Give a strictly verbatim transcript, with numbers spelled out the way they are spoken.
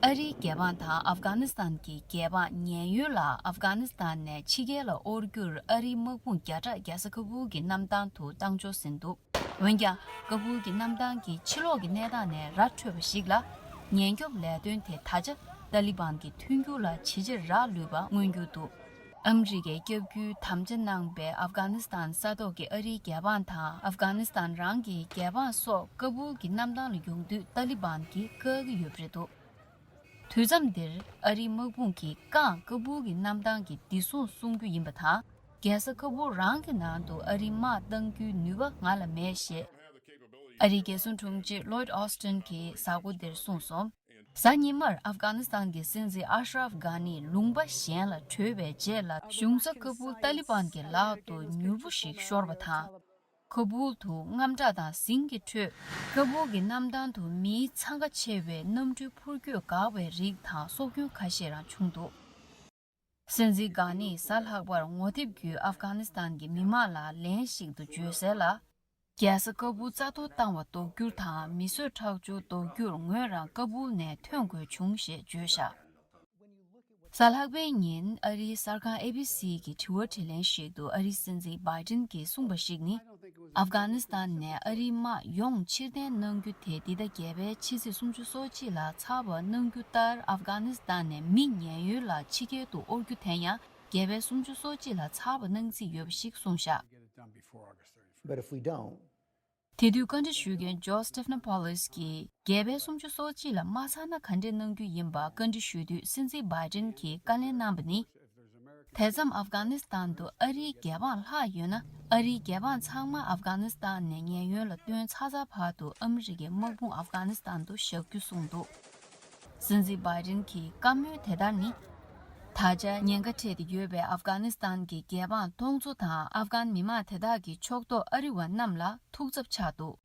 ཨ་རིའི་རྒྱལ་འབངས་དང་ཨབ་གྷ་ནི་སི་ཐན་གྱི་རྒྱལ་འབངས་ཉེན་གཡོལ་ལ་ཨབ་གྷ་ནི་སི་ཐན་ནས་ཕྱི་རྒྱལ་ལ་དབོར་རྒྱུར་ཨ་རིའི་དམག་དཔུང་བརྒྱ་ཕྲག་རྒྱལ་ས་ཁ་བུལ་གྱི་གནམ་ཐང་དུ་བཏང་འབྱོར་ཟིན་འདུག་འོན་ཀྱང་། ཀ་བུལ་གྱི་གནམ་ཐང་གི་ཕྱི་ལོགས་ཀྱི་གནས་སྟངས་ནས་ར་འཕྲོད་པ་ཞིག་ལ། ཉེན་སྐྱོབ་ལས་དོན་དེ་ད་ཆ་ཏཱ་ལི་བན་གྱི་མཐུན་འགྱུར་ལ་ཇེ་ཆེར་རག་ལུས་པ་མངོན་གྱུར་འདུག་ཨ་མི་རི་ཀའི་སྐྱབས་བཅོལ་དམ་བཅའ་གནང་པའི་ཨབ་གྷ་ནི་སི་ཐན་ས་ཐོག་གི་ཨ་རིའི་རྒྱལ་འབངས་དང་ཨབ་གྷ་ནི་སི་ཐན་རང་གི་རྒྱལ་འབངས་སོགས་ཀ་བུལ་གྱི་གནམ་ཐང་ལ་ཡོང་དུས་ཏཱ་ལི་བན་གྱིས་བཀག་གི་ཡོད་པ་རེད་འདུག་དུས་མཚམས་འདིར་ཨ་རིའི་དམག་དཔུང་གིས་རྐང་ཀ་བུལ་གྱི་གནམ་ཐང་གི་བདེ་སྲུང་སྲུང་རྒྱུ་ཡིན་པ་དང་། རྒྱལ་ས་ཁ་བུལ་རང་གི་ནང་དུ་ཨ་རིའི་དམག་གཏང་རྒྱུའི་ནུས་པ་ང་ལ་མེད་ཞེས། ཨ་རིའི་རྒྱལ་སྲུང་དྲུང་ཆེ་ལོའིད་ཨོ་སི་ཏན་གྱིས་གཟའ་འཁོར་འདིར་གསུངས་སོང་། གཟའ་ཉི་མར་ཨབ་གྷ་ནི་སི་ཐན་གྱི་སྲིད་འཛིན་ཨ་ཤ་རབ་གྷ་ནི་ལུང་པ་གཞན་ལ་བྲོས་པའི་རྗེས་ལ་གཞུང་ས་ཀ་བུལ་ཏཱ་ལི་བན་གྱི་ལག་ཏུ་མྱུར་པོ་ཞིག་ཤོར་བ་དང་། ཁ་བུལ་དུ་དངངས་སྐྲག་དང་ཟིང་གི་ཁྲོད། ཀ་བུལ་གྱི་གནམ་ཐང་དུ་མིའི་འཚང་ཁ་ཆེ་བའི་གནམ་གྲུའི་འཕུར་སྐྱོད་འགག་པའི་རིགས་དང་སྲོག་སྐྱོན་ཁ་ཤས་རང་བྱུང་འདུག་སྲིད་འཛིན་གྷ་ནིས་གཟའ་ལྷག་པར་ངོ་དེབ་བརྒྱུད་ཨབ་གྷ་ནི་སི་ཐན་གྱི་མི་མང་ལ་ལན་ཞིག་ཏུ་བརྗོད་གསལ་ལ། རྒྱལ་ས་ཀ་བུལ་རྩ་གཏོར་བཏང་བ་ཟློག་རྒྱུ་དང་མི་གསོད་ཁྲག་སྦྱོར་ཟློག་རྒྱུར་ངོས་རང་ཀ་བུལ་ནས་ཐོན་དགོས་བྱུང་ཞེས་བརྗོད་བཞག་གཟའ་ལྷག་པའི་ཉིན་ཨ་རིའི་གསར་ཁང་ཨེ་བི་སི་གི་དྲི་བ་དྲིས་ལན་ཞིག་ཏུ་ཨ་རིའི་སྲིད་འཛིན་བྷའི་ཏིན་གྱིས་གསུངས་པ་ཞིག་ནི། ཨབ་གྷ་ནི་སི་ཐན་ནས་ཨ་རིའི་དམག་ཡོངས་ཕྱིར་འཐེན་གནང་རྒྱུ་དེ་འདི་ཟླ་བརྒྱད་པའི་ཕྱི་ཚེས་སུམ་ཅུ་སོ་གཅིག་ལ་ཚར་བ་གནང་རྒྱུ་ལྟར་ཨབ་གྷ་ནི་སི་ཐན་ནས་མི་ཉེན་གཡོལ་ལ་ཕྱི་རྒྱལ་དུ་དབོར་རྒྱུ་དེ་ཡང་བརྒྱད་པའི་སུམ་ཅུ་སོ་གཅིག་ལ་ཚར་བ་གནང་རྩིས་ཡོད་པ་ཞིག་གསུངས་བཞག But if we don't, དེ་དུས་བཀའ་འདྲི་ཞུ་མཁན་ཇོ་སི་ཊི་ཕ་ནི་པོ་ལིས་ཀྱིས་རྒྱལ་པོའི་སུམ་ཅུ་སོ་གཅིག་ལ་མ་ཚར་ན་ག་འདྲས་གནང་རྒྱུ་ཡིན་པ་བཀའ་འདྲི་ཞུ་དུས་སྲིད་འཛིན་བྷའི་ཏིན་གྱིས་བཀའ་ལན་གནང་བ་ནི། དེ་མཚམས་ཨབ་གྷ་ནི་སི་ཐན་དུ་ཨ་རིའི་རྒྱལ་འབངས་ལྷག་ཡོད་ན་ཨ་རིའི་རྒྱལ་འབངས་ཚང་མ་ཨབ་གྷ་ནི་སི་ཐན་ནས་ཉེན་གཡོལ་ལ་བཏོན་ཚར་ཚར་བར་དུ་ཨ་མི་རི་ཀའི་དམག་དཔུང་ཨབ་གྷ་ནི་སི་ཐན་དུ་བཞག་རྒྱུ་གསུངས་འདུག་སྲིད་འཛིན་བྷའི་ཏིན་གྱི་བཀའ་མོལ་དེ་ལྟར་ནི། ད་ཆ་ཉེན་ཁ་འཕྲད་དེ་ཡོད་པའི་ཨབ་གྷ་ནི་སི་ཐན་གྱི་རྒྱལ་འབངས་སྟོང་ཚོ་དང་ཨབ་གྷན་མི་མང་དེ་དག་གི་ཕྱོགས་གཏོགས་ཨ་རི་བ་རྣམས་ལ་ཐུགས་འཚབ་ཆགས་འདུག